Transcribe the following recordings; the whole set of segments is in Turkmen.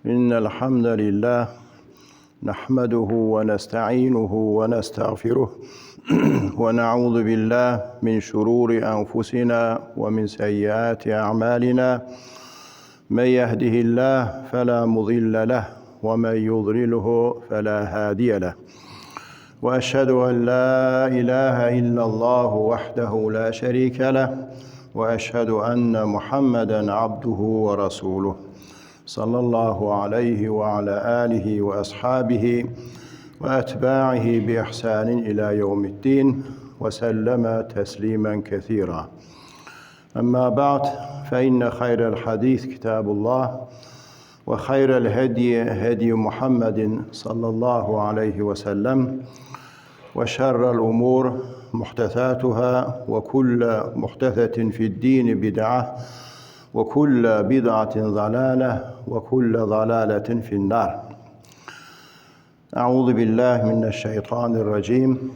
İnnel hamdalillah nahmeduhu ve nestainuhu ve nestağfiruh ve na'udzu billah min şururi enfusina ve min seyyiati a'malina. Men yehdihillah fela mudille leh ve men yudlilhu fela hadiye leh. Ve eşhedü en la ilahe illallah vahdehu la şerike leh ve eşhedü enne Muhammeden abduhu ve rasuluh. Sallallahu aleyhi ve ala alihi ve ashabihi ve etba'ihi bi ihsanin ila yevmiddin ve selleme teslimen kesira. Amma ba'd fe inne hayrel hadis kitabullah ve hayrel hediye hediye Muhammedin sallallahu aleyhi ve sellem ve şerrel umur muhtesatuhâ ve kulle muhtesetin fi'd-dîni bid'a ve kulle bid'atin zalâle ve kulle zalâletin fi'nnar. Euzu billahi mineşşeytanirracim.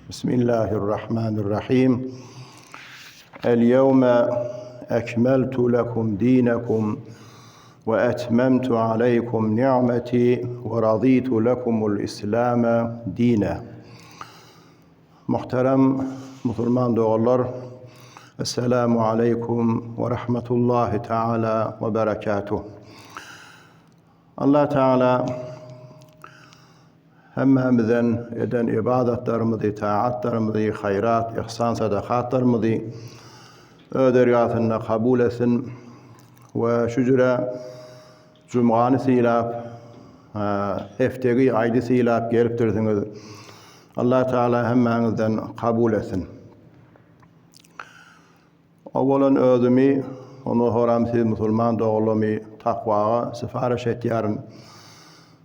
Bismillahirrahmanirrahim. El yevme ekmeltu lekum dinekum ve etmemtu aleykum ni'meti ve raditu lekumul İslame dine. Muhterem musulman doganlar, Esselamu aleykum ve rahmetullahi teala ve berekatuh. Allah Teala hemmämizden eden ibadatlarymyzy, taatlarymyzy, haýrat, ihsan, sadakatlarymyzy Öz dergasynda kabul etsin we şu jüre jumgany sylap, heftegi aýdy sylap gelipdirsiňiz. Allah Teala hemmäňizden kabul etsin. Owalan özümi, ondan soram siz musulman doganlarymy takwaga syparyş etýärin.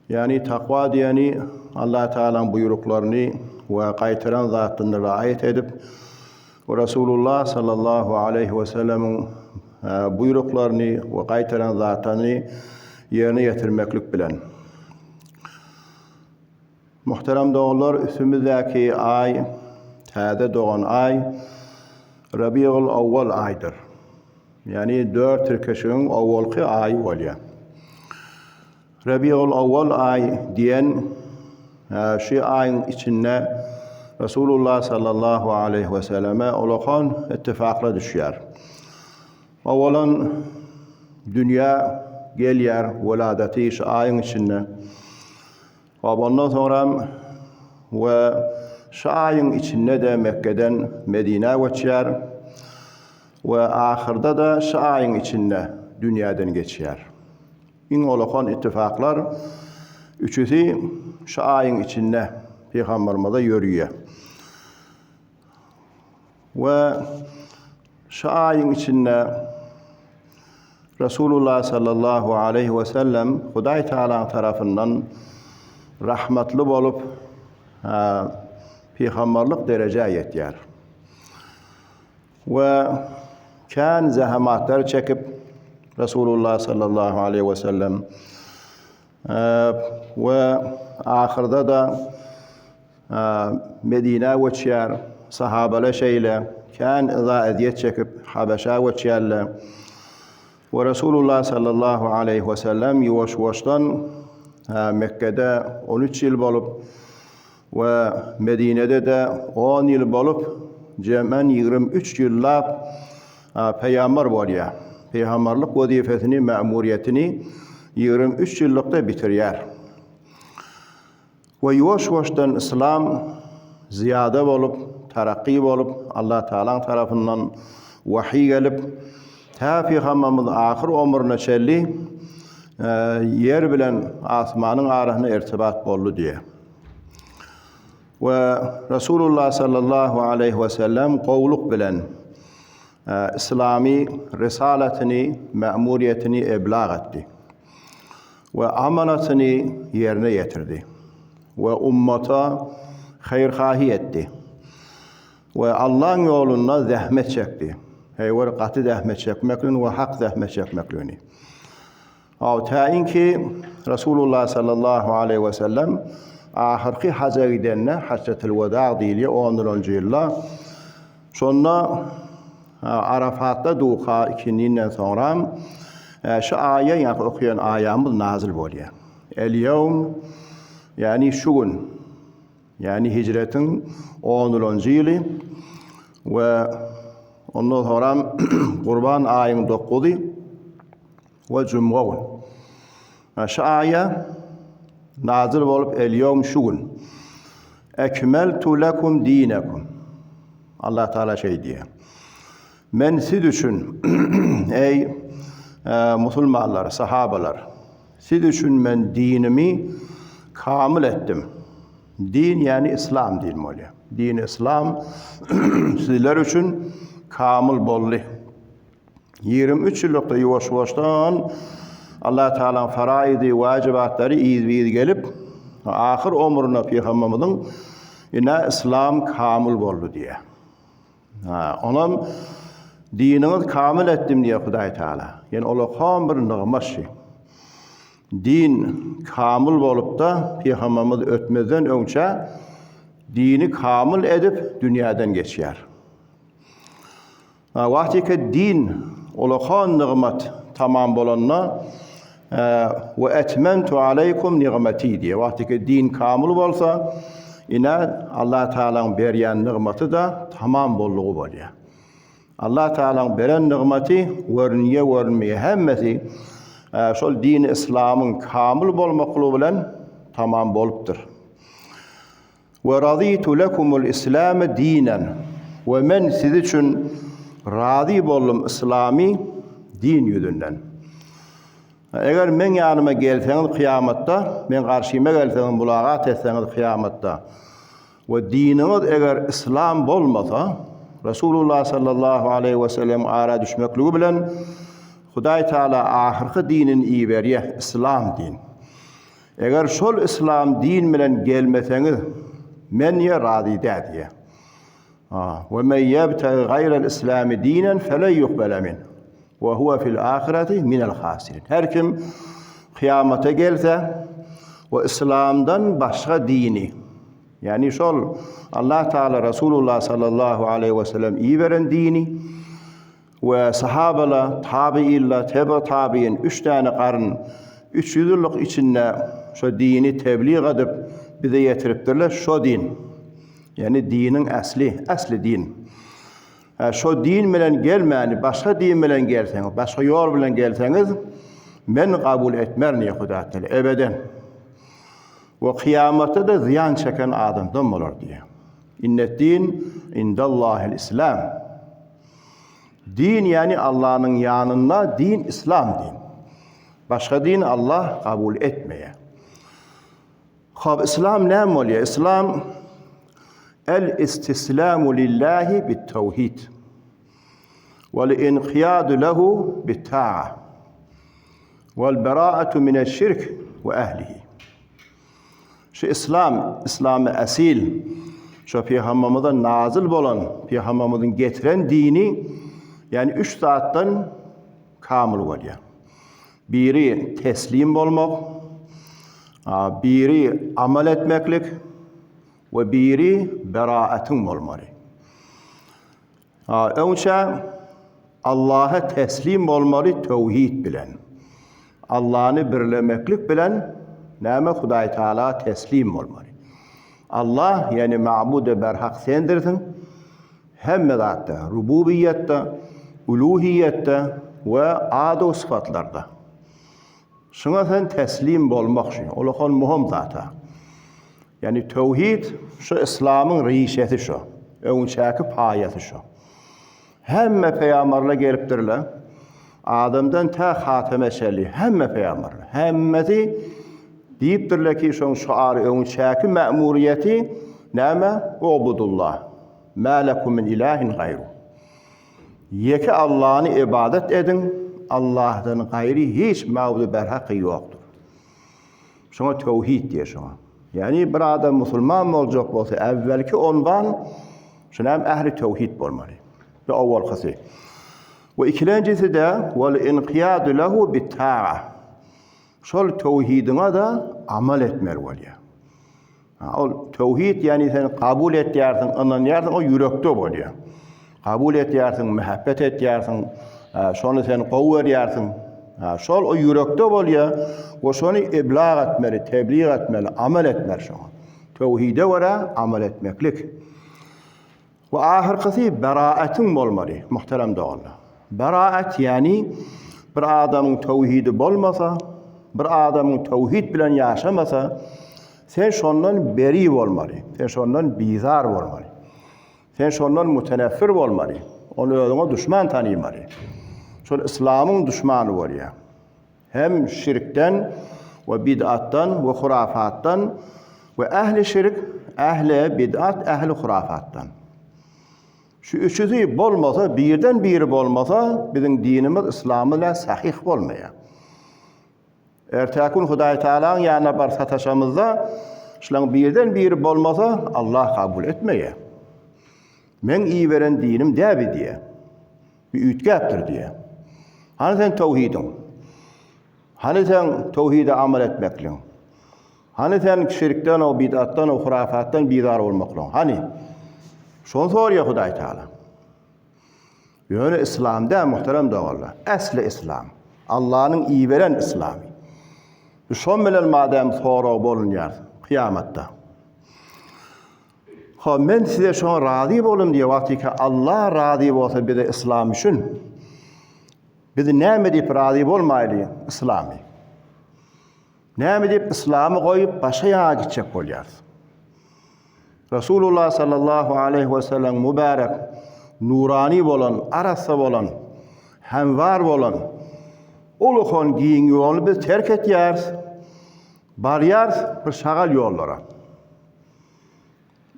Ýagny takwa diýeni Allah Tagalaň buýruklaryny we gaýtaran zatlaryny raýat edip, Resulullah sallallahu aleýhi we sellemiň buýruklaryny we gaýtaran zatlaryny ýerine ýetirmeklik bilen. Muhterem doganlar, üstümizdäki aý, täze dogan aý Rabiul Awwal aýdyr. Ýagny dört tirkeşigiň owalky aýy bolýar. Rabiul Awwal aý diýen şu aýyň içinde Resulullah sallallahu aleýhi we selleme ulakan ittifaklar düşýär. Owalan dünýä gelýär weladaty şu aýyň içinde. Hop, ondan soňram we şu aýyň içinde-de Mekgeden Medinä göçýär we ahyrda-da şu aýyň içinde dünýäden geçýär. Iň ulakan ittifaklar üçüsi şu aýyň içinde Pygamberimize ýörüýär. We şu aýyň içinde Resulullah sallallahu aleýhi we sellem Hudaý Tagalaň tarapyndan rahmatly bolup, pygamberlik derejä ýetýär. We kän zahamatlar çekip Resulullah sallallahu aleýhi we sellem we ahyrda-da Medinä göçýär. Sahabalar şeýle kän yza-ezýet çekip Habeşä göçýärler. We Resulullah sallallahu aleýhi we sellem ýuwaş-ýuwaşdan Mekgede on üç ýyl bolup we Medinede-de on ýyl bolup, jemen 23 ýyllap pygamber bolýar. Pygamberlik wezipesini, mämuriýetini 23 ýyllykda bitirýär. We ýuwaş-ýuwaşdan yslam zyýada bolup, terakgy bolup, Allah Tagalaň tarapyndan wahyý gelip, tä Pygamberimiz ahyr ömrüne çenli ýer bilen asmanyň arasynda irtibat boldy diýýär. We Resulullah sallallahu aleýhi we sellem gowluk bilen yslamy risalatyny, mämuriýetini eblag etdi. We amanatyny ýerine ýetirdi. We ummata haýyrhahy etdi. We Allaň ýolunda zähmet çekdi. Heýwer gaty zähmet çekmekligini we hak zähmet çekmekligini. Aw täinki Resulullah sallallahu aleýhi we sellem ahyrky haja gidende Hajjatul Wedag diýilýär 10-njy ýylda. Şonda Arafatda duka ikindinden soňram. Şu aýa ýa okaýan aýamyz nazyl bolýar. El-ýewm ýagny şu gün ýagny hijretiň 10-njy ýyly we ondan soňram Gurban aýyň 9-y we jumga gün. Şu aýa nazyl bolup el-ýewm şu gün. Ekmeltu lekum dinekum. Allah Taala şeý diýýär. Men siz üçin, eý, musulmanlar, sahabalar, siz üçin men dinimi kamyl etdim. Din ýagny islam din bolýar. Din islam sizler üçin kamyl boldy. 23 ýyllykda ýuwaş-ýuwaşdan Allah Taalanyň faraidi, wajibatlary yzby-yz gelip, ahyr omruna pygamberimiziň ine islam kamyl boldy diýýär. Ha, onam diniňiz kamil etdim diýýär Hudaý Taala. Ýani olakan bir nygmat şu. Din kamil bolupda pygamberimiz ötmezden öňçä dini kamil edip dünýäden geçýär. Ha, wagtyky din olakan nygmat tamam bolanda we etmentu aleýkum nigmeti diýýär. Wagtyky din kamyl bolsa, ine Allah Taalanyň berýän nygmaty-da tamam boldugy bolýar. Allah Taalanyň beren nygmaty görünýär, görünmeýär hemmesi şol dini islamyň kamyl bolmaklygy bilen tamam bolupdyr. We razytu lekumul islame dinen. We men siz üçin razy boldum yslamy din ýüzünden. Eger meň ýanyma gelseňiz kyýamatda, meň garşyma gelseňiz, mulagat etseňiz kyýamatda we diniňiz eger yslam bolmasa, Resulullah sallallahu aleýhi we sellem ara düşmekligi bilen Hudaý Taala ahyrky dinini iberýär, yslam din. Eger şol yslam din bilen gelmeseňiz, men diýe razy däl diýe. Ve men ýebtegi gaýrel islami dinen felen ýukbele min. Ve huve fil ahireti minel hasirin. Her kim kyýamata gelse we yslamdan başga dini, ýagny şol Allah Taala Resulullah sallallahu aleýhi we sellem iberen dini We sahabala, tabyinla, tebe tabyin üç däne garyn, 300 ýyllyk içinde şo dini teblig edip bize ýetiripdirler, şo din. Ýagny diniň äsli, äsli din. Hä, şo din bilen gelmäni, başga din bilen gelseňiz, başga ýol bilen gelseňiz, men kabul etmerin diýýär Hudaý Teala, ebeden. We kyýamatda-da zyýan çeken adamdan bolar diýýär. Innet din indallahil islam. Din ýagny Allanyň ýanynda din islam din. Başga din Allah kabul etmeýär. Hop islam näme bolýar? Islam el istislamu lillahi bit tawhid. Wal inqiyadu lehu bit ta'a. Wal beraatu mineş-şirk we ehlihi. Şu islam, islamy asil, şo pygamberimize nazyl bolan, pygamberimiziň getiren dini, ýagny üç zatdan kamyl bolýar. Biri teslim bolmak, biri amal etmeklik we biri beraatyň bolmaly. Öňçä Allaha teslim bolmaly töwhid bilen. Allany birlemeklik bilen näme Hudaý Taala teslim bolmaly. Allah ýagny ma'bude berhak sendirsiň hemme zatda, rububiýetde, uluhiýetde we adu syfatlarda. Şuňa sen teslim bolmak şu. Olakan muhim zata. Ýagny töwhid şu yslamyň rişesi şu. Öňçäki paýasy şu. Hemme peýambarlar gelipdirler. Adamdan tä Hateme çenli hemme peýambarlar. Hemmesi diýipdirler ki, şoň şuary öňçäki mämuriýeti näme? Ubudullah. Ma lekum min ilahin gaýru. Ýeke Allany ibadat ediň, Allahdan gaýry hiç mawdu berhaky ýokdur. Şoňa töwhid diýýär şoňa. Ýagny bir adam musulman boljak bolsa, äwwelki ondan şunam ähli töwhid bolmaly. Bu owalkysy. We ikilenjisi-de wal inqiyadu lehu bit-ta'a. Şol töwhidiňe-de amal etmeli bolýar. Ol töwhid ýagny sen kabul etýärsiň, ynanýarsyň, o ýürekde bolýar. Kabul etýärsiň, mähebbet etýärsiň, şony sen gowy görýärsiň. Ha, şol o ýürekde bolýar we şony iblag etmeli, teblig etmeli, amal etmeli şoňa. Töwhide görä amal etmeklik. We ahyrkysy beraetiň bolmaly, muhterem doganlar. Beraet ýagny bir adamyň töwhidi bolmasa, bir adamyň töwhid bilen ýaşamasa, sen şondan beri bolmaly, sen şondan bizar bolmaly. Sen şondan muteneffir bolmaly. Ony özüňe duşman tanymaly. Şol yslamyň duşmany bolýar. Hem şirkden we bid'atdan we hurafatdan we ähli şirk, ähli bid'at, ähli hurafatdan. Şu üçüsi bolmasa, birden biri bolmasa, biziň dinimiz, yslamymyz bilen sahyh bolmaýar. Ertäki gün Hudaý Tagalaň ýanyna baryp sataşamyzda, şulaň birden biri bolmasa, Allah kabul etmeýär. Meň iberen dinim däbi diýýär. Bir üýtgäpdir diýýär. Hany sen towhidiň? Hany sen towhide amal etmekligiň? Hany sen şirkden o bidatdan o hurafatdan bizar bolmaklygyň? Hany? Şony soraýar Hudaý Tagala. Ýöne islam däl muhterem doganlar. Äsli islam. Allanyň iberen islamy. Şon bilen madem sorag bolunýar kyýamatda. Ha men size şoňa razy bolum diýe wagtyka Allah razy bolsa bize islam üçin. Biz näme diýip razy bolmaýly islamy? Näme diýip islamy goýup başga ýaga gitjek bolýarys? Resulullah sallallahu aleyhi we sellem mübarek nurani bolan, arassa bolan, hemwar bolan uluhan giň ýoly biz terk etýäris. Barýarys bir şagal ýollara.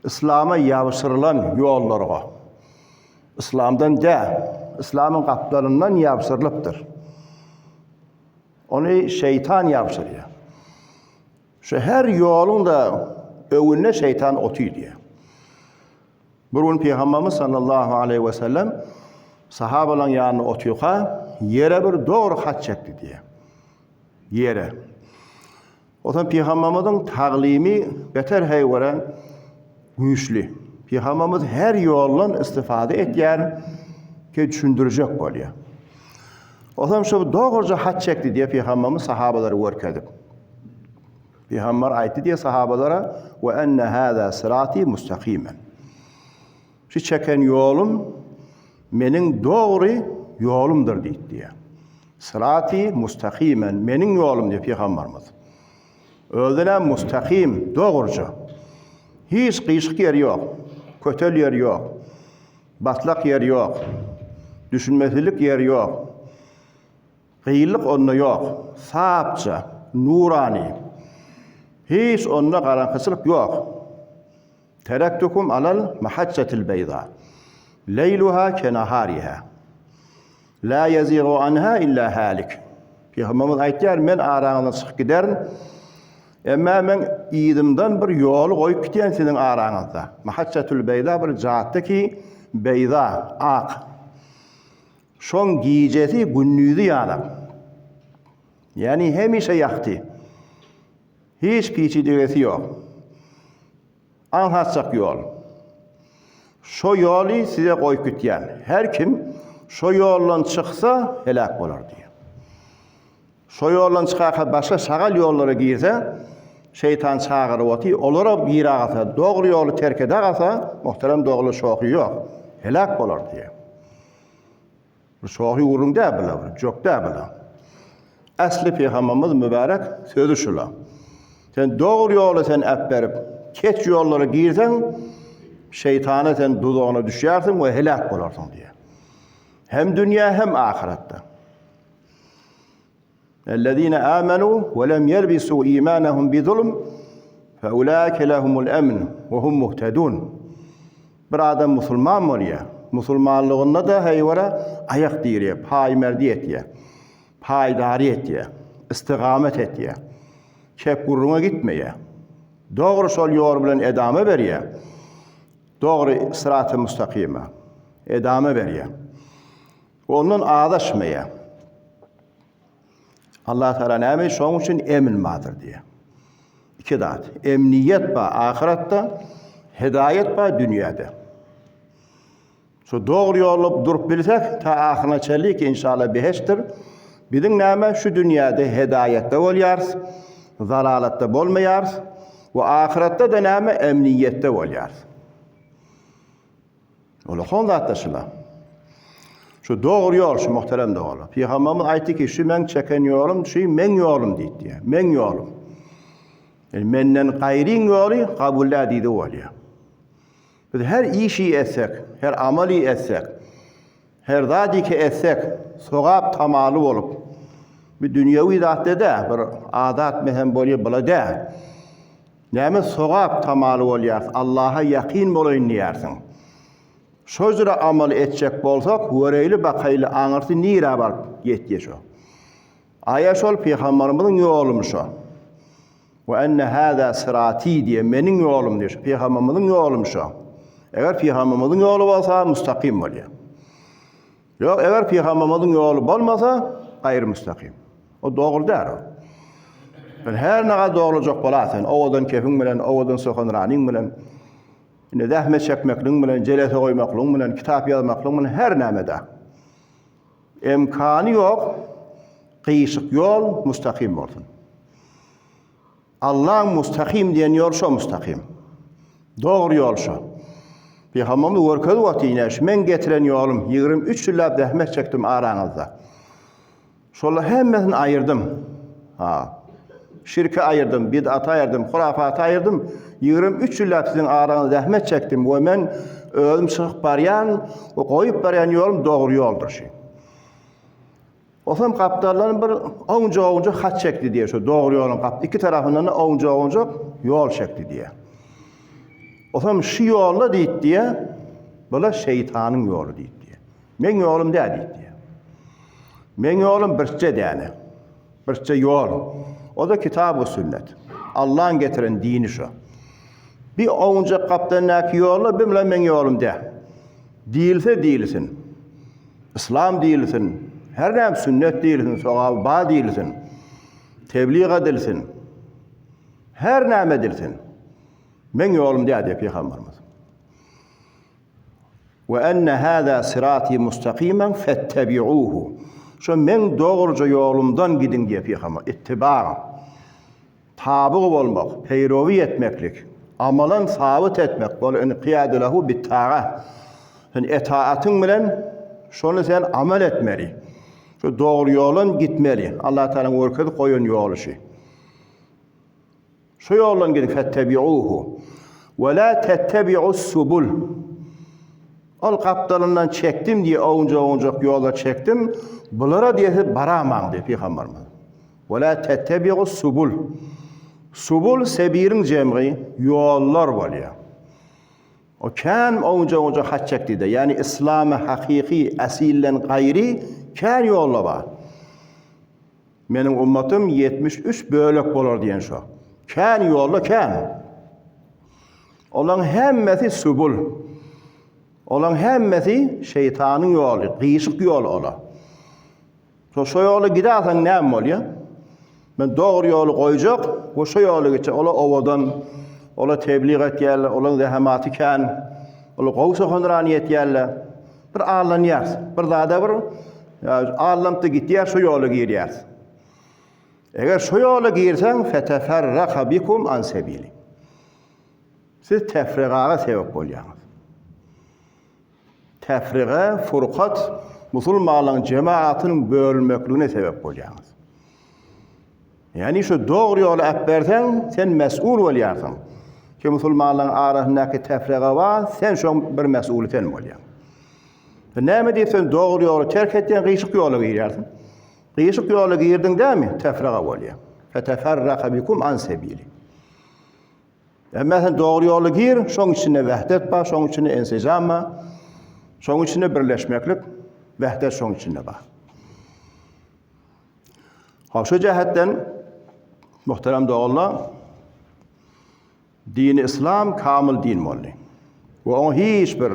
Yslama ýabşyrylan ýollarga. Yslamdan dä, yslamyň gapdalyndan ýabşyrylypdyr. Ony şeýtan ýabşyrýar. Şu her ýoluň-da öňünde şeýtan otyr diýýär. Bir gün Pygamberimiz sallallahu aleýhi we sellem sahabalaryň ýanynda otyrka, ýere bir dogry hat çekdi diýýär. Ýere. Onsoň Pygamberimiziň taglymy beter heýwere güýçli. Pygamberimiz her ýoldan istifade etýär, ki düşündirjek bolýar. Onsoň şu dogruja hat çekdi diýip Pygamberimiz sahabalary görkezip. Pygamber aýtdy diýip sahabalara: "Ve enne hâzâ sirâtî mustakimen." Şu çeken ýolum meniň dogry ýolumdyr diýdi diýýär. Syrati mustakimen meniň ýolum diýýär pygamberimiz. Özüne mustakim, dogruja. Hiç gyşyk ýeri ýok, kötel ýeri ýok, batlak ýeri ýok, düşünmesizlik ýeri ýok. Gyýyllyk onda ýok, sapja, nurany. Hiç onda garaňkyçylyk ýok. Terektukum alal mahajjatil beýza. Leýluha kenahariha. La ýezigu anha illa halik. Pygamberimiz aýtýar, men araňyzdan çykyp giderin. Emma men yzymdan bir ýoly goýup gidýän siziň araňyzda. Mahajjatul beýza bir jatda ki, beýza, ak. Şoň gijesi gündizi ýalak. Ýani hemişe ýagty. Hiç piçidegesi ýok. Aňsatjak ýol. Şo ýoly size goýup gitýän. Her kim şo ýoldan çyksa heläk bolar diýýär. Şo ýoldan çykaka başga şagal ýollara girse, şeýtan çagyryp otyr, olara giragasa, dogry ýoly terk edagasa, muhterem dogry şohy ýok, heläk bolar diýýär. Bu şohy gürrüň däl bula, bir jok däl bula. Äsli pygamberimiz mübärek sözi şula. Sen dogry ýoly sen äp berip, keç ýollara girseň, şeýtana sen duzagyna düşýärsiň we heläk bolarsyň diýýär. Hem dünýä hem ahyretde. Ellezine amenu we lem yelbisu imanahum bi zulm fe ulaike lehumul emn we hum muhtedun. Bir adam musulman bolýar. Musulmanlygynda-da heýwere aýak direýär, paýmerdi etýär, paýdary etýär, istigamet etýär. Çep gürrüňe gitmeýär. Dogry şol ýol bilen edama berýär. Dogry syraty mustakyma edama berýär. Ondan azaşmaýar. Allah Teala näme şoň üçin emin bardyr diýýär. Iki zat. Emniýet bar ahyretde, hidaýet bar dünýäde. Şu dogry ýolda durup bilsek, ta ahyryna çenli ki inşallah behiştdir. Biziň näme şu dünýäde hedaýatda bolýarys, zalalatda bolmaýarys we ahyretde-de näme emniýetde bolýarys. Ulakan zatlar şular. Şu dogry ýol şu muhterem doganlar. Pygamberimiz aýtdy ki, şu meň çeken ýolum, şu meň ýolum diýdi. Meň ýolum. Yani menden gaýryň ýoly kabul däl diýdi bolýar. Biz her işi etsek, her amaly etsek, her zady ki etsek, sogap tamaly bolup, bir dünýewi zatda da bir adat mehem bolýar, bula däl. Näme sogap tamaly bolýarys, Allaha ýakyn bolaýyn diýýärsiň. Şo jüre amal etjek bolsak, göreýli bakaýly aňyrsy nirä baryp ýetýä şo. Aýa şol pygambarymyzyň ýolumy şo. We enne hâzâ syrâtî diýe meniň ýolum diýe şo pygambarymyzyň ýolumy şo. Eger pygambarymyzyň ýoly bolsa mustakym bolýar. Ýok, eger pygamberimiziň ýoly bolmasa, gaýry müstakim. O dogry däl o. Sen her naga dogrujak bolar sen, owadan kefiň bilen, owadan sohanranyň bilen, indi zähmet çekmekligiň bilen, jelese goýmaklygyň bilen, kitap ýazmaklygyň bilen her nämede. Emkany ýok, gyşyk ýol müstakim bolsun. Allaň mustahim diýen ýol şo mustahim. Dogry ýol şo. Pygamberimiz görkezip otyr ine şu meň getiren ýolum 23 ýyllap zähmet çekdim araňyzda. Şola hemmesini aýyrdym. Ha. Şirki aýyrdym, bid'aty aýyrdym, hurafaty aýyrdym. 23 ýyllap siziň araňyzda zähmet çekdim we men özüm çykyp barýan we goýup barýan ýolum dogry ýoldur şu. Osam gapdaldan bir owunjak-owunjak hat çekdi diýýär. Şo dogry ýoluň gap iki tarapyndan-da owunjak-owunjak ýol çekdi diýýär. Osam şu ýolda diýip diýýär, bula şeýtanyň ýoly diýip diýýär. Meň ýolum däl diýip diýýär. Meň ýolum birçe däne. Birçe ýol. O da kitap we sünnet. Allah'ın getiren dini şo. Bir owunjak gapdaldaky ýolda bir meň ýolum däl. Diýilse diýilsin. Yslam diýilsin, her näme sünnet diýilsin, sogaby bar diýilsin, teblig edilsin, her näme edilsin. Meň ýolum däl diýip pygamberimiz. We enne hâzâ sirâtî mustakimen fettebi'ûhu. Şo meň dogruja ýolumdan gidiň diýip pygamber. Ittiba. Tabyg bolmak, peýrowi etmeklik, amalan sabyt etmek, ol inkiýadu lehu bit-ta'a. Sen etaatyň bilen şony sen amal etmeli. Şu dogry ýoldan gitmeli. Allah Tagalaň görkezip goýan ýoly şu. Şu ýoldan gidiň fettebi'uhu. We la tettebi'us subul. Ol gapdalyndan çekdim diýe owunjak-owunjak ýola çekdim. Bulara diýesi baramaň diýip pygamberimiz. Ve la tettebi'us subul. Subul sebiriň jemgy ýollar bolýar. O kän owunjak-owunjak hat çekdi-de, ýagny yslamy hakyky asilden gaýry kän ýolla bar. Meniň ummatym 73 bölek bolar diýen şo. Kän ýolla kän. Olaň hemmesi subul. Olaň hemmesi şeýtanyň ýoly, gyşyk ýol ola. Şo şo ýola gidäseň näme bolýar? Men dogry ýoly goýjak we şo ýola gitjek. Ola owadan, ola tebliğ etýärler, olaň zähematy kän. Ola gowy sohanrany ýetýärler. Bir allanýar. Bir zada bir allanyp-da gitýär, şo ýola girýär. Eger şo ýola girseň, feteferraka bikum an sebili. Siz tefrigaga sebäp bolýaňyz. Tefrige, furkat, musulmanlaryň jemaatynyň bölünmekligine sebäp bolýaňyz. Ýagny şu dogry ýoly äpberseň, sen mes'ul bolýarsyň. Ki musulmanlaryň arasyndaky tefrige bar, sen şoň bir mes'uly sen bolýaň. Sen näme diýip sen dogry ýoly terk etýäň, gyşyk ýola girýärsiň. Gyşyk ýola girdiň dämi, tefrega bolýar. Feteferraka bikum an sebili. Emma sen dogry ýola gir, şoň içinde wähdet bar, şoň içinde ensejam bar. Şoň içinde birleşmeklik, wähdet şoň içinde bar. Ha şu jähetden muhterem doganlar dini islam kamil din boldy. We oňa hiç bir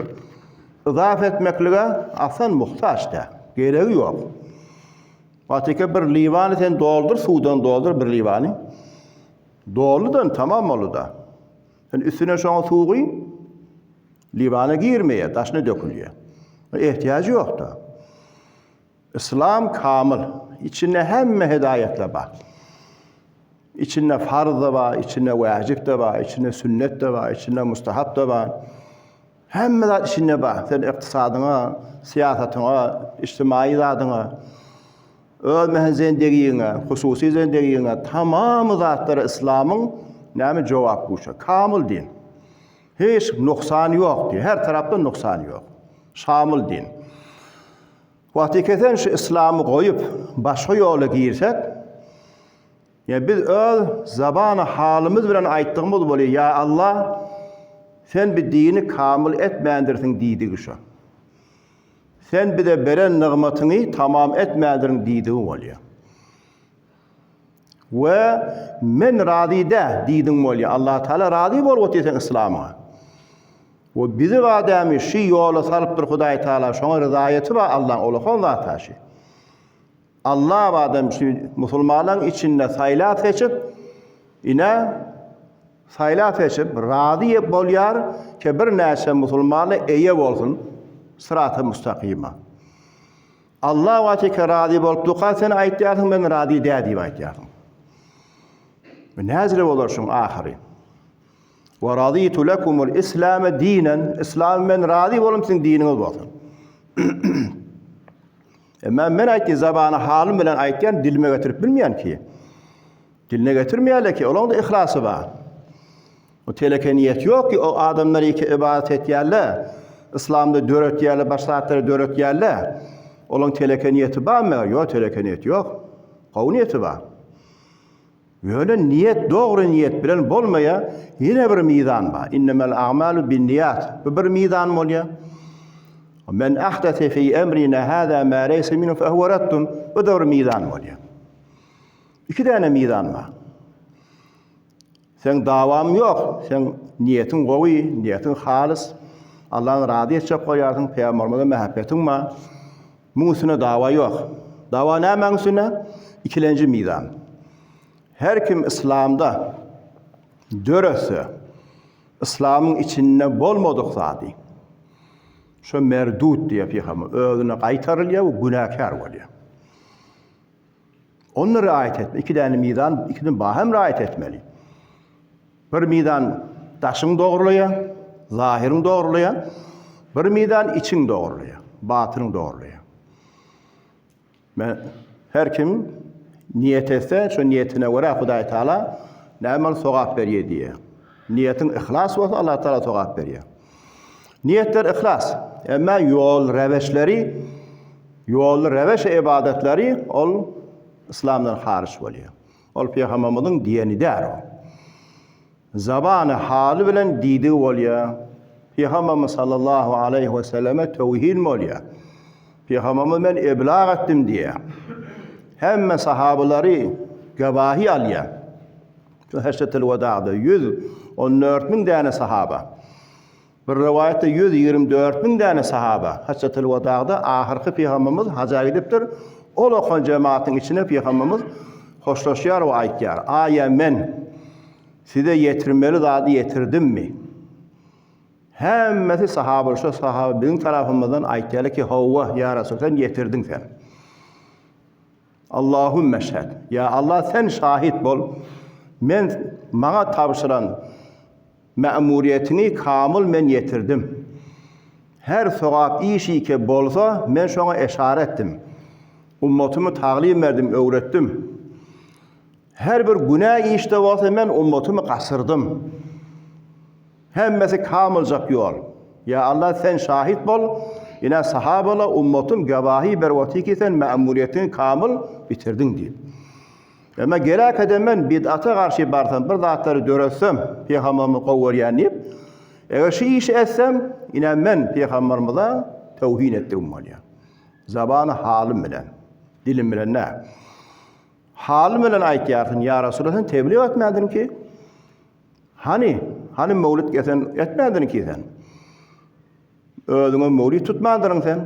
yzaf etmeklige aslan muhtaç däl. Geregi ýok. Watike bir liwany sen doldur, suwdan doldur bir liwany. Doludan tamam boldy-da. Sen üstüne şoňa suw guý, liwana girmeýär, daşyna dökülýär. Ehtiýajy ýok-da. Yslam kamyl. Içinde hemme hidaýetler bar. Içinde farz da bar, içinde wajib de bar, içinde sünnet de bar, içinde mustahap da bar. Hemme zat içinde bar. Sen ykdysadyňa, syýasatyňa, ijtimaýy zadyňa, öz mehen zendegiňe, hususy zendegiňe tamamy zatlara yslamyň näme jogap guşa. Kamyl din. Hiç nuksan ýok diýär. Her tarapdan nuksan ýok. Şamyl din. Wagty kesen şu yslamy goýup başga ýola girsek, ýa biz öz zabany halymyz bilen aýtdygymyz bolýar, ýa Allah, sen bi dini kamyl etmändirsiň diýdigi şo. Sen bize beren nygmatyňy tamam etmändirin diýdigi bolýar. We men razy dä diýdiň bolýar. Allah Taala razy bolup otyr seň yslamyňa. We bizi badämi şy ýola salypdyr Hudaý Taala şoňa ryzaýaty bar Allaň olakan zat ha şy. Allah badem şy musulmanlaň içinde saýlap seçip ine saýlap seçip razy bolýar ke bir näçe musulmana eýe bolsun syrata mustakyma. Allah wajeke razy bolup duka sen aýtýarsyň men razy dä diýip aýtýarsyň. Näzire bolar şuň ahyry. Wa raditu lekumul islame dinen, Islamy men razy bolum siziň diniňiz bolsun. Emma men aýtdy zabany halym bilen aýtýan dilime getirip bilmeýän ki. Diline getirmeýärler ki, olaň da yhlasy bar. O teleke niýet ýok ki, o adamlar iki ibadat etýärler. Islamda döretýärler, başga zatlary döretýärler. Olaň teleke niýeti barmy? Ýok, teleke niýeti ýok. Gowy niýeti bar. Ýöne niýet dogry niýet bilen bolmaýar, ýene bir mizan bar. Innemel a'malu binniýat. Bu bir mizan bolýar. Men ahdese fi emrina hada ma leysa minhu fe huwa raddun. Bu da bir mizan bolýar. Iki däne mizan bar. Seň dawam ýok, seň niýetiň gowy, niýetiň halys. Allahny razy etjek bolýarsyň, pygamberimize mähebbetiň bar. Muň üstüne dawa ýok. Dawa nämäň üstüne? Ikilenji mizan. Her kim yslamda döretse, yslamyň içinde bolmadyk zady, şo merdut diýýär pygamber, özüne gaýtarylýar we günäkär bolýar. Onda riaýat etme. Iki däne mizan, ikisini bahem riaýat etmeli. Bir mizan daşyň dogrulaýar, zahyryň dogrulaýar. Bir mizan içiň dogrulaýar, batynyň dogrulaýar. Men her kim niýet etse, şo niýetine görä Hudaý Taala näme sogap berýär diýýär. Niýetiň yhlas bolsa Allah Taala sogap berýär. Niýetler yhlas. Emma ýol reweşleri, ýolly reweş ybadatlary ol yslamdan haryç bolýar. Ol pygamberimiziň diýeni däl o. Zabany haly bilen diýdigi bolýar. Pygamberimiz sallallahu aleýhi we selleme tewhin bolýar. Pygamberimiz men eblag etdim diýýär. Hemme sahabalary gawahi alýar. Şu Hejjetel Wedagda 114 müň däne sahaba. Bir rowaýatda 124 müň däne sahaba Hejjetel Wedagda ahyrky pygamberimiz haja gidipdir. Ol okan jematyň içine pygamberimiz hoşlaşýar we aýtýar: "Aýa men size ýetirmeli zady ýetirdimmi?" Hemmesi sahaba, şo sahaba biziň tarapymyzdan aýtýarlar ki, "Hawa, ýa Resul, sen ýetirdiň sen." Allahümme şhed. Ýa Allah sen şahit bol. Men maňa tabşyran mämuriýetiňi kamyl men ýetirdim. Her sogap iş ike bolsa men şoňa eşara etdim. Ummatymy taglym berdim, öwretdim. Her bir günä işde bolsa men ummatymy gaçyrdym. Hemmesi kamyljak ýol. Ýa Allah sen şahit bol, ine sahabala ummatym gawahi berip otyr ki sen mämuriýetiňi kamyl bitirdiň diýip. Emma geläkede men bid'ata garşy barsam bir zatlary döretsem pygamberimizi gowy görýän diýip, eger şu işi etsem ine men pygamberimize tewhin etdigim bolýar. Zabany halym bilen, dilim bilen däl. Halym bilen aýtýarsyň ýa Resulallah sen teblig etmändiň ki. Hany, hany mewlid gesen etmändiň ki sen? Özüňe mewlid tutmandyryň sen.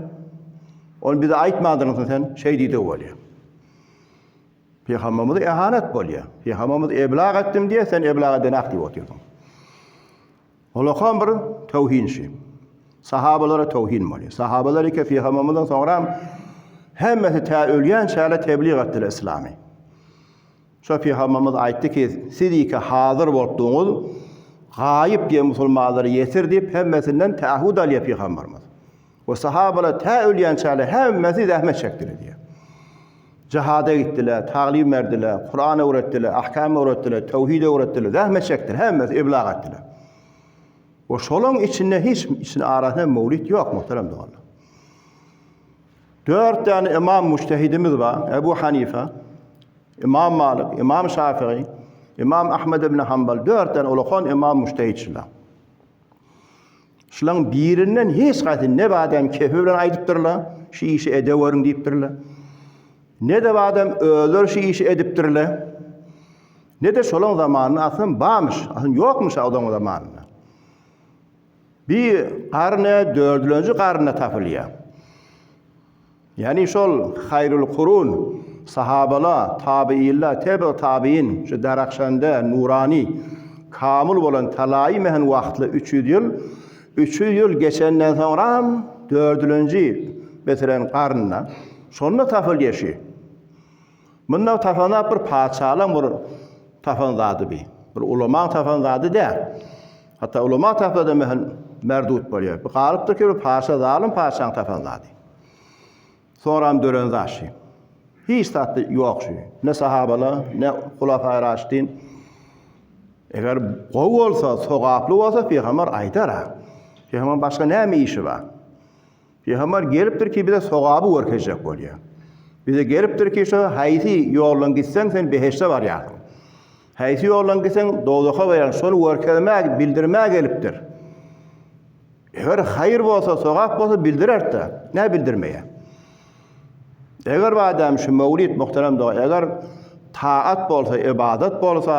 Ony bize aýtmandyryň sen, şeý diýdigi bolýar. Pygamberimize ehanet bolýar. Pygamberimiz eblag etdim diýe, sen eblag edenak diýip otyrsyň. Olakan bir tewhin şi. Sahabalara tewhin bolýar. Sahabalar eke pygamberimizden soňra. Hemmesi tä ölýänçäle tebliğ etdiler islamy. Şo pygamberimiz aýtdy ki, siz iki hazyr bolupdyňyz, gaýyp diýen musulmanlara ýetir diýip hemmesinden tähud alýar pygamberimiz. We sahabalar tä ölýänçäle hemmesi zähmet çekdiler diýýär. Jihada gitdiler, taglim berdiler, Kuran öwretdiler, ahkam öwretdiler, tewhid öwretdiler, zähmet çekdiler, hemmesi iblag etdiler. We şolaň içinde hiç içinde arasynda mewlid ýok muhterem doganlar. Dört däne imam mujtehidimiz bar, Ebu Hanife, Imam Malik, Imam Şafii, Imam Ahmed ibn Hanbal, dört däne ulakan imam mujtehidçiler. Şulaň birinden hiç haýsy ne badam kefi bilen aýdypdyrlar, şu işi edeweriň diýipdirler. Ne de badam özleri şu işi edipdirler. Ne de şolaň zamanynda aslynda barmyş, aslynda ýokmuş ozaň zamanynda. Bir garne dördülenji garynda tapylýar. Ýagny şol haýrul kurun, sahabala, tabiinler, tebe tabiin, şu Darahşanda, nurani, kamyl bolan talaýy mehen wagtly 300 ýyl, 300 ýyl geçenden soňram dördülenji, meselen, garynda, şonda tapylýar şu. Munda tapan bir patyşalaň bir tapan zady bi. Bir ulamaň tapan zady däl. Hatda ulama tapsa-da mehen merdut bolýar. Bu galypdyr ki bir patyşa zalym patyşaň tapan zady. Soňram dören zat şi. Hiç zatda ýok şi. Ne sahabalar, ne Hulafai Raşidin. Eger gowy bolsa, sogaply bolsa pygamber aýdar-a. Pygamber başga näme işi bar? Pygamber gelipdir ki bize sogaby görkezjek bolýar. Bize gelipdir ki şo haýsy ýoldan gitseň sen behişde barýarsyň. Haýsy ýoldan gitseň dowzaha barýarsyň. Şony görkezmäge, bildirmäge gelipdir. Eger haýyr bolsa, sogap bolsa bildirerdi. Nä bildirmeýär? Eger badam şu mewlid muhterem doga, eger taat bolsa, ibadat bolsa,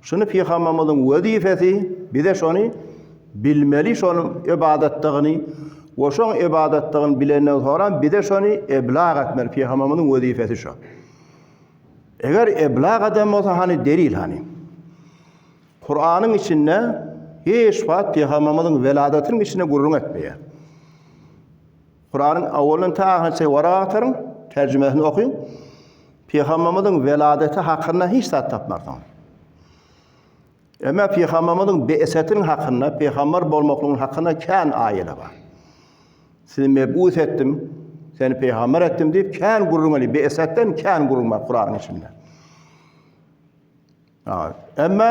Şuny pygamberimiziň wezipesi bize şony bilmeli şonuň ybadatdygyny we şoň ybadatdygyny bilenden soňra bize şony eblag etmeli pygamberimiziň wezipesi şo. Eger eblag eden bolsa hany delil hany. Kuranyň içinde hiç wagt pygamberimiziň weladatynyň içinde gürrüň etmeýär. Kuranyň awalyndan ta ahyryna çenli warak agtaryň, terjimesini okyň. Pygamberimiziň weladeti hakynda hiç zat tapmarsyňyz. Emma pygamberimiziň be'setiniň hakynda, pygamber bolmaklygyň hakynda kän aýalar bar. Sizi meb'us etdim, seni pygamber etdim diýip kän gürrüň edýär. Be'setden kän gürrüň bar Kuranyň içinde. Emma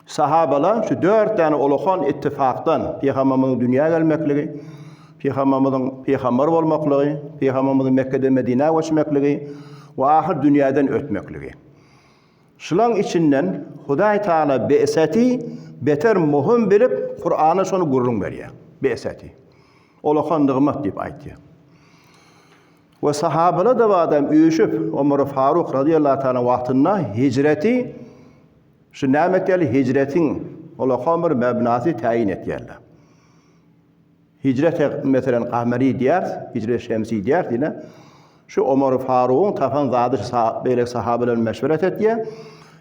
sahabalar şu dört däne ulakan ittifakdan, Pygamberimiziň dünýä gelmekligi, Pygamberimiziň pygamber bolmaklygy, Pygamberimiziň Mekgeden Medinä göçmekligi we ahyr dünýäden ötmekligi. Şulaň içinden Hudaý Taala be'seti beter möhüm bilip Kuranda şony gürrüň berýär. Be'seti. Ulakan nygmat diýip aýtýar. We sahabalar-da badam üýşüp, Omar Faruk razyýallahu taala wagtynda hijreti şu näme etýärler? Hijretiň ulakan bir mebnasy täýin etýärler. Hijret meselen gameri diýýäris, hijret şemsi diýýäris ýene. Şu Omar Farugyň tapan zady beýleki sahabalar bilen meşweret etýär.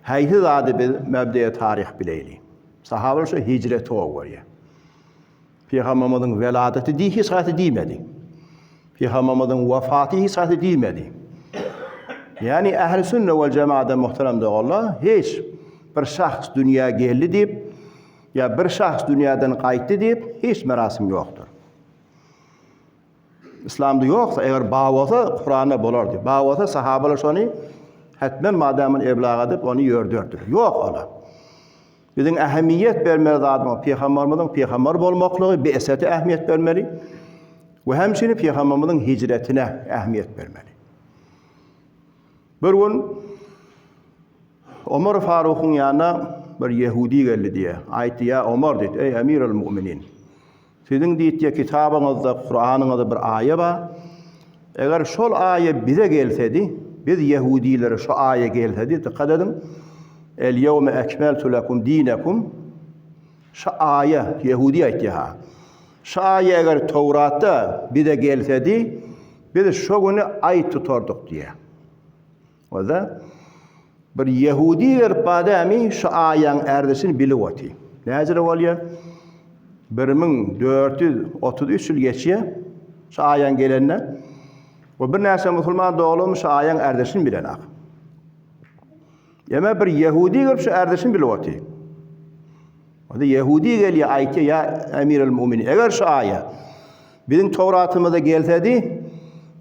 Haýsy zady biz mebdeýe taryh bileýli? Sahabalar şu hijreti gowy görýär. Pygamberimiziň weladaty diý hiç haýsy diýmedi. Pygamberimiziň wefaty hiç haýsy diýmedi. Ýani ähli sünne we jemaada muhterem doganlar hiç bir şahs dünýä geldi diýip ýa bir şahs dünýäden gaýtdy diýip hiç merasim ýokdur. Islamda ýoksa eger bar bolsa Kuranda bolardy. Bar bolsa sahabalar şony hetmen madamyn eblag edip ony ýörderdiler. Ýok ola. Biziň ähmiýet bermeli zadymyz pygamberimiziň pygamber bolmaklygy, be'sete ähmiýet bermeli we hemçini pygamberimiziň hijretine ähmiýet bermeli. Bir gün Omar Farukyň ýanyna bir ýehudi geldi diýe. Aýtdy, ýa Omar diýdi, eý emirel mu'minin. Siziň diýdi kitabyňyzda, Kuranyňyzda bir aýa bar. Eger şol aýa bize gelsedi, biz ýehudilere şu aýa gelsedi, dykgat ediň. El ýewme ekmeltu lekum dinekum. Şu aýa ýehudi aýtýar ha. Şu aýa eger Towratda bize gelsedi, biz şo güni aý tutardyk diýýär. Oda bir ýehudi gelip badämi şu aýaň ärdisini bilip oty. Näjire bolýar? 1433 ýyl geçýär şu aýaň gelenine. We birnäçe musulman doganlarym şu aýaň ärdeşini bilenak. Ýeme bir ýehudi gelip şu ärdeşini bilip otyr. Onda ýehudi gelýär aýtýar ýa Emirel Muminin eger şu aýa biziň Towratymyza gelsedi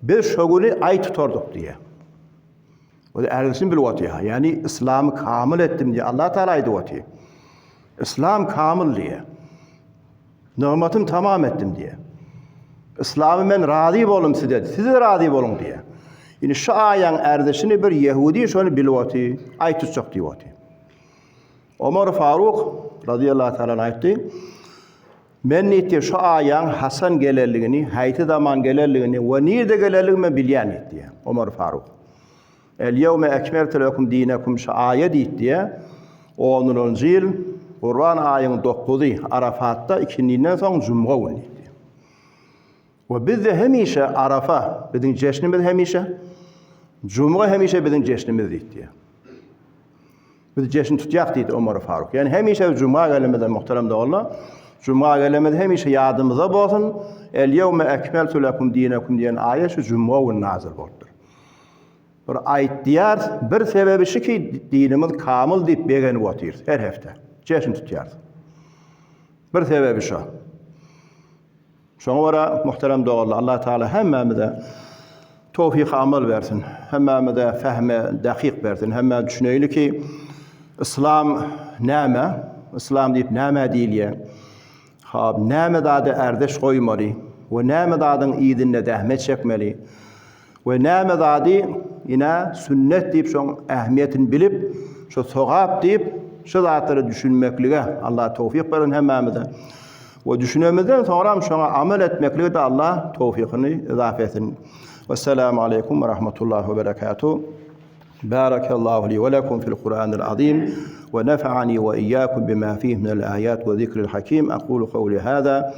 biz şo güni aý tutardyk diýýär. O ärdeşini bilip otyr. Ýani islamy kamyl etdim diýýär. Allah Taala aýdyp otyr. Islam kamyl diýýär. Nygmatymy tamam etdim diýýär. Yslamy men razy boldum size, siz-de razy boluň diýýär. Indi şu aýaň ärdişini bir ýehudi şony bilip oty, aý tutjak diýip oty. Omar Faruk razyýallahu taala aýtdy. Men diýdi, şu aýaň haçan gelenligini, haýsy zaman gelenligini we nirde gelenligini men bilýän diýdi. Omar Faruk. El ýewme ekmeltu lekum dinekum şu aýa diýip diýe, onunjy ýyl Gurban aýyň dokuzy Arafatda ikindinden soň jumga güni diýdi. We bizde hemişe Arafa biziň jeşnimiz hemişe, jumga hemişe biziň jeşnimiz diýdi. Biz jeşn tutýak diýdi Omar Faruk. Ýani hemişe juma gelemizde muhterem doganlar, juma gelemizde hemişe ýadymyzda bolsun, El ýewme ekmeltu lekum dinekum diýen aýa şu juma güni nazil bolupdyr. Bir aýtýar, bir sebebi şu ki dinimiz kamyl diýip begenip otyrys her hepde. Jeşn tutýarys. Bir sebebi şu. Şoňa görä muhterem doganlar Allah Teala hemmämize towfik amal bersin. Hemmämize fehme dakyk bersin. Hemmä düşüneýli ki Islam näme? Islam diýip näme diýilýär? Hop, näme zada ärdeş goýmaly we näme zadyň yzynda zähmet çekmeli? We näme zady ine sünnet diýip şoň ähmiýetini bilip, şo sogap diýip şu zatlara düşünmeklige Allah towfyk bersin hemmämize. We düşünemizden soňram şoňa amal etmeklige-de Allah towfykyny yzaf etsin. Wessalamu aleýkum we rahmetullahi we berekatuh. Barakallahu li we lekum fil Kur'anil azim we nefa'ani we iyyakum bima fihi minel ayat we zikril hakim. Aqulu kawli hada.